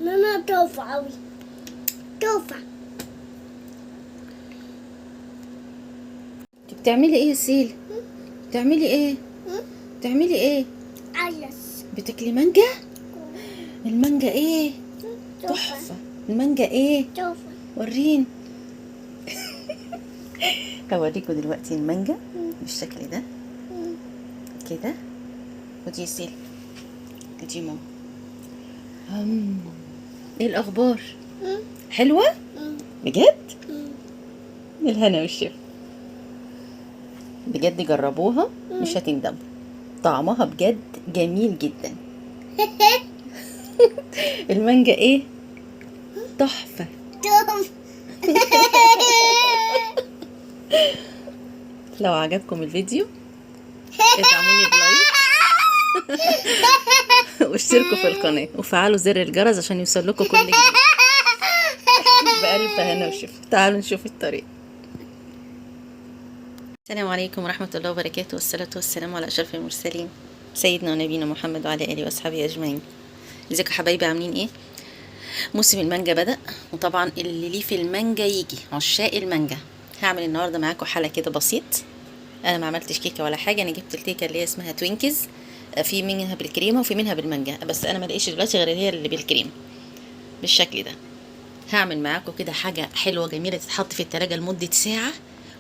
ماما تحفة أوي، تحفة. انت بتعملي ايه يا سيل؟ بتعملي ايه؟ بتعملي ايه؟ عيس. بتاكلي مانجا؟ المانجا ايه؟ تحفة. المانجا ايه؟ تحفة. وريني. هوريكم دلوقتي المانجا بالشكل ده كده. ودي يا سيل، دي ماما. ايه الاخبار؟ حلوة؟ بجد؟ الهنا والشفا. بجد جربوها مش هتندموا، طعمها بجد جميل جدا. المانجا ايه؟ تحفة. لو عجبكم الفيديو ادعموني بلايك واشتركوا في القناة وفعلوا زر الجرس عشان يوصل لكم كل جديد. بألف هنا وشفا. تعالوا نشوف الطريق. السلام عليكم ورحمة الله وبركاته، والصلاة والسلام على أشرف المرسلين سيدنا ونبينا محمد وعلى آله وأصحابه أجمعين. ازيكم يا حبايبي، عاملين ايه؟ موسم المانجا بدأ، وطبعا اللي ليه في المانجا يجي، عشاق المانجا. هعمل النهارده معاكم حلقة كده بسيط. انا ما عملتش كيكة ولا حاجة، انا جبت الكيكه اللي هي اسمها توينكز، في منها بالكريمه وفي منها بالمانجا، بس انا ما لقيتش دلوقتي غير اللي هي اللي بالكريمه بالشكل ده. هعمل معاكم كده حاجة حلوة جميلة تتحط في التلاجة لمدة ساعة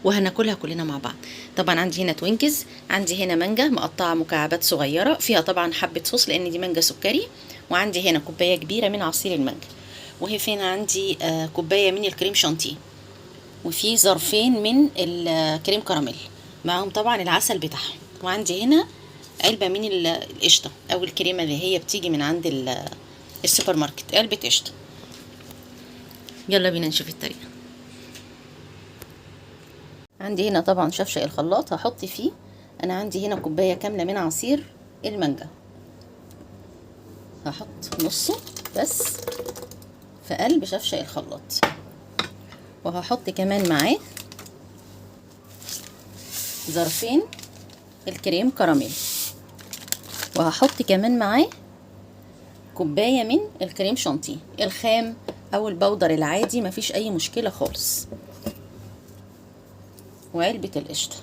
وهناكلها كلنا مع بعض. طبعا عندي هنا توينكز، عندي هنا مانجا مقطعه مكعبات صغيرة فيها طبعا حبه صوص لان دي مانجا سكري، وعندي هنا كوباية كبيرة من عصير المانجا، وهي فين عندي كوباية من الكريم شانتيه، وفي ظرفين من الكريم كراميل معاهم طبعا العسل بتاعهم، وعندي هنا علبة من القشطه او الكريمة اللي هي بتيجي من عند السوبر ماركت، علبة قشطه. يلا بينا نشوف الطريقة. عندي هنا طبعا شفشق الخلاط هحط فيه، انا عندي هنا كوباية كاملة من عصير المانجا، هحط نصه بس في قلب شفشق الخلاط، وهحط كمان معاه ظرفين الكريم كراميل، وهحط كمان معاه كوباية من الكريم شانتيه الخام او البودر العادي، مفيش اي مشكلة خالص، وعلبة القشطه.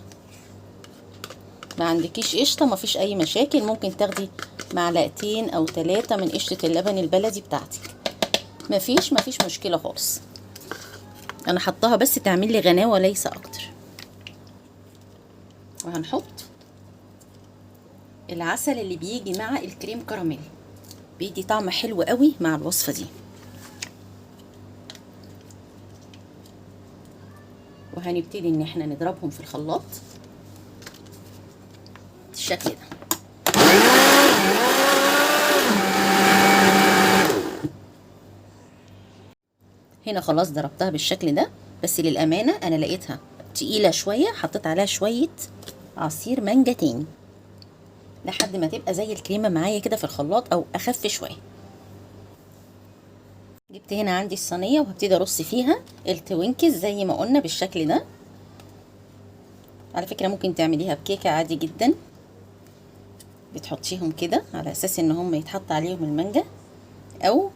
ما عندكيش قشطه مفيش اي مشاكل، ممكن تاخدي معلقتين او 3 من قشطه اللبن البلدي بتاعتك، مفيش مشكلة خالص. انا حطاها بس تعمل لي غناوه ليس اكتر. وهنحط العسل اللي بيجي مع الكريم كراميل، بيدي طعم حلو قوي مع الوصفة دي. وهنبتدي ان احنا نضربهم في الخلاط بالشكل ده. هنا خلاص ضربتها بالشكل ده، بس للأمانة أنا لقيتها تقيلة شوية، حطيت عليها شوية عصير مانجا تاني لحد ما تبقى زي الكريمة معايا كده في الخلاط أو أخف شوية. جبت هنا عندي الصينية وهبتدي أرص فيها التوينكز زي ما قلنا بالشكل ده. على فكرة ممكن تعمليها بكيكة عادي جدا، بتحطيهم كده على أساس إن هم يتحط عليهم المانجا أو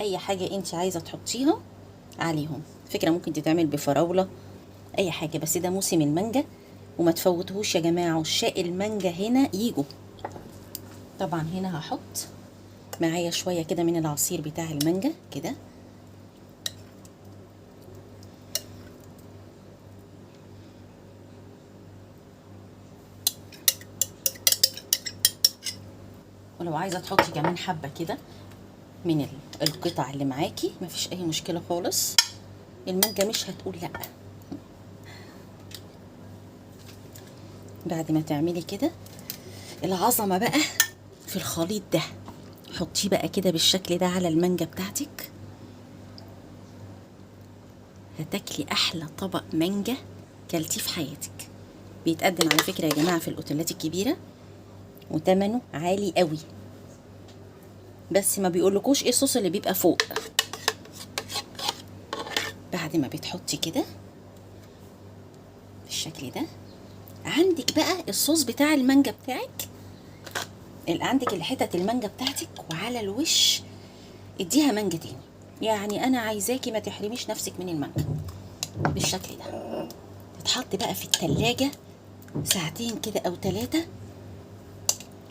أي حاجة أنت عايزة تحطيها عليهم. فكرة ممكن تتعمل بفراولة، أي حاجة، بس ده موسم المانجا وما تفوتهوش يا جماعة، عشاق المانجا هنا يجوا. طبعا هنا هحط معايا شوية كده من العصير بتاع المانجا كده، ولو عايزة تحطي كمان حبة كده من القطع اللي معاكي مفيش اي مشكلة خالص، المانجا مش هتقول لأ. بعد ما تعملي كده العظمة بقى في الخليط ده، حطيه بقى كده بالشكل ده على المانجا بتاعتك، هتاكلي احلى طبق مانجا كلتيه في حياتك. بيتقدم على فكرة يا جماعة في الاوتيلات الكبيرة وتمنه عالي قوي، بس ما بيقولكوش ايه الصوص اللي بيبقى فوق. بعد ما بتحطي كده بالشكل ده، عندك بقى الصوص بتاع المانجا بتاعك اللي عندك الحتت المانجا بتاعتك، وعلى الوش اديها مانجا تاني. يعني انا عايزاكي ما تحرميش نفسك من المانجا بالشكل ده. تتحط بقى في التلاجة ساعتين كده او 3،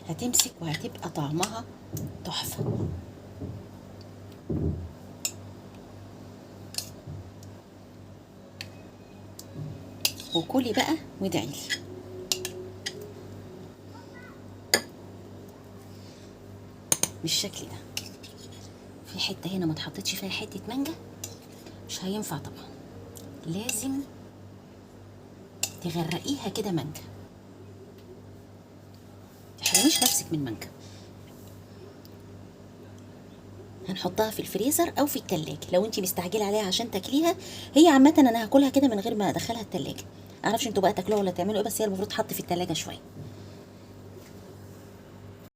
هتمسك وهتبقى طعمها تحفة. وكلي بقى وادعيلي. بالشكل ده. في حتة هنا ما اتحطتش فيها حتة مانجا، مش هينفع طبعا، لازم تغرقيها كده مانجا، تحرميش نفسك من مانجا. هنحطها في الفريزر او في التلاجة لو انتي مستعجلة عليها عشان تاكليها. هي عامة انا هاكلها كده من غير ما ادخلها التلاجة، معرفش انتوا بقى تاكلوها ولا تعملوا ايه، بس هي المفروض تحط في التلاجة شوية.